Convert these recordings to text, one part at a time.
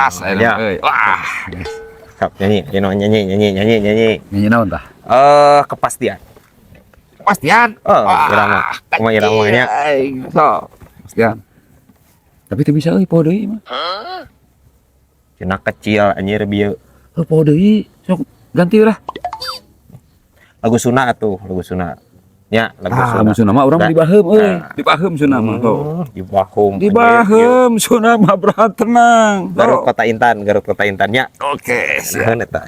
Gas ayeuna Ya. euy. Wah, geus. Sok nyanyi, ayo nyanyi, nyanyi, nyanyi, nyanyi. Nyanyi naon tah? Eh, kepastian. Kepastian. Oh, irama. Kumaha iramanya? So, kepastian. Tapi teu bisa euy, poho deui mah. Cenah kecil anjir bieu. Heuh, poho deui. Sok ganti lah. Lagu Sunda atuh, lagu Sunda. Ya, lagu Ah, Sunda. lagu Sunda mah urang Nah. dibaheum euy. Nah. Dibaheum Sunda mah tuh. Dibaheum. Dibaheum Sunda mah, berat, tenang. Garut Tuh. Kota Intan, Garut Kota Intan nya. Oke, siap. Naon eta?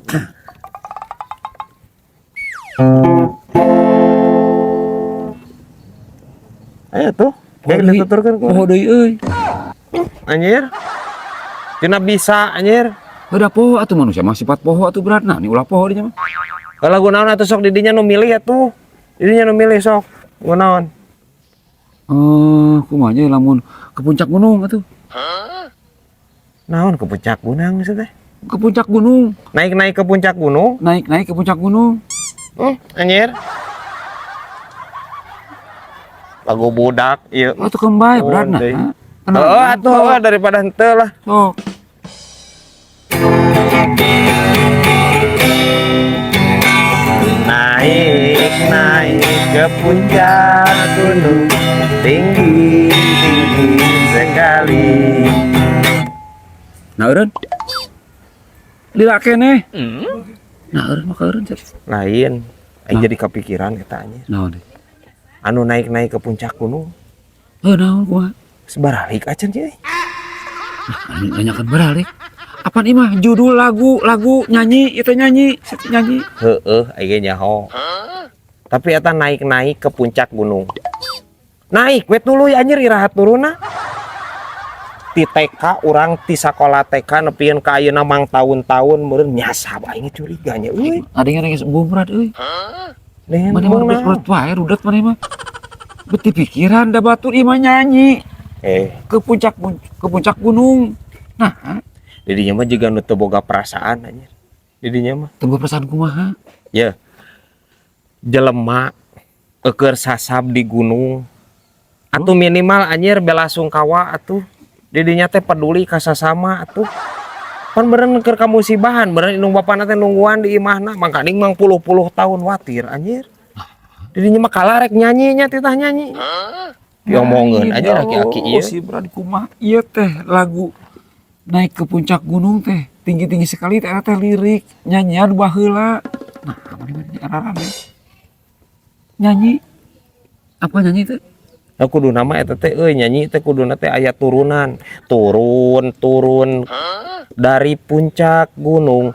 Ayo tuh, Poho kayak deui. dituturkeun ku. Poho deui euy. Anjir. Cenah bisa anjir. Udah poho atuh, manusia mah sifat poho atuh berat. Nah, ini ulah poho dinya mah. Kalau lagu naon atuh sok didinya nu milih atuh. Didinya nu milih sok. Lagu naon? Eh, kumaha nya lamun ke puncak gunung atuh. Naon ke puncak gunung maksudnya? Ke puncak gunung, Naik-naik ke puncak gunung? Naik-naik ke puncak gunung. Anjir. Lagu budak ieu. Atuh kembali Oh, berat nah. deui. Tenang. Oh, atuh heuh, daripada henteu lah. Sok. Naik, naik ke puncak gunung tinggi, tinggi sekali. Nah, eureun. Lila keneh. Nah, eureun mah eureun cek. Lain, aing jadi kepikiran eta anjir. Naon deui? Anu naik-naik ke puncak gunung, Heuh, naon kumaha? Sebaralik acan sih. Nanyakan beralik. Apaan ieu mah judul lagu, lagu nyanyi, itu nyanyi, situ nyanyi. Heeh, aing nyaho. Tapi eta naik-naik ke puncak gunung. Naik we tuluy anjir, iraha turunna? Ti TK urang, ti sakola TK nepieun ka ayeuna mang tahun-tahun meureun nyasab, aing curiga nya euy. Ada yang geus embung berat euy. Dengan Mana mah naon? berat wae rudet mana mah. Beti pikiran da batur ieu mah nyanyi Eh, ke puncak gunung. Nah, didinya mah juga nu teu boga perasaan anjir. Didinya mah teu perasaan kumaha? Ya. Jelema eueur sasab di gunung. Atuh minimal anjir belasungkawa atuh. Didinya teh peduli ka sasama atuh. Pan meureun keur kamusibahan, meureun indung bapana teh nungguan di imahna, mangkaning mang puluh-puluh tahun watir anjir. Didinya mah kalarek nyanyinya titah nyanyi. Diomongkeun aja aki-aki Oh, ieu. si Brad kumaha ieu teh lagu naik ke puncak gunung teh tinggi-tinggi sekali teh eta teh lirik nyanyian baheula. Nah, mana mana ararane. Nyanyi apa nyanyi teh? Nah, kudu nama eta teh euy nyanyi teh kuduna teh aya turunan. Turun, turun dari puncak gunung.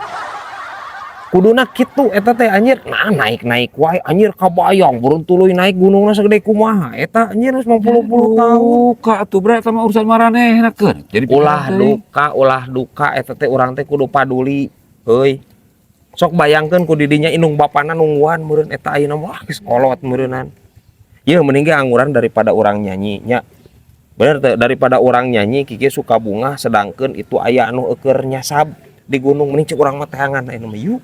Kuduna kitu eta teh anjir. Nah, naik-naik wae anjir, kabayang burun tuluy naik gunungna segede kumaha eta anjir geus puluh-puluh tahun. Duka atuh Brad sama urusan maranehna keun. Jadi Ulah pikiran teh. Duka, ulah duka eta teh urang teh kudu paduli euy. Sok bayangkeun ku didinya indung bapana nungguan meureun eta ayeuna mah geus kolot meureunan. Ye mending ge angguran daripada urang nyanyi nya. Bener teu, daripada urang nyanyi kieu suka bunga sedangkeun itu aya anu eueur nyasab di gunung, mending cek urang mah teangan ayeuna mah yuk.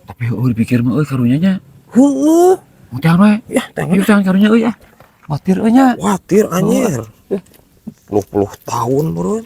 Tapi heueuh dipikir mah euy karunya nya. Heueuh. Mun teangan we. Ya, teangan. Yuk teangan karunya euy ah. Watir euy nya. Watir anjir. Puluh-puluh tahun meureun.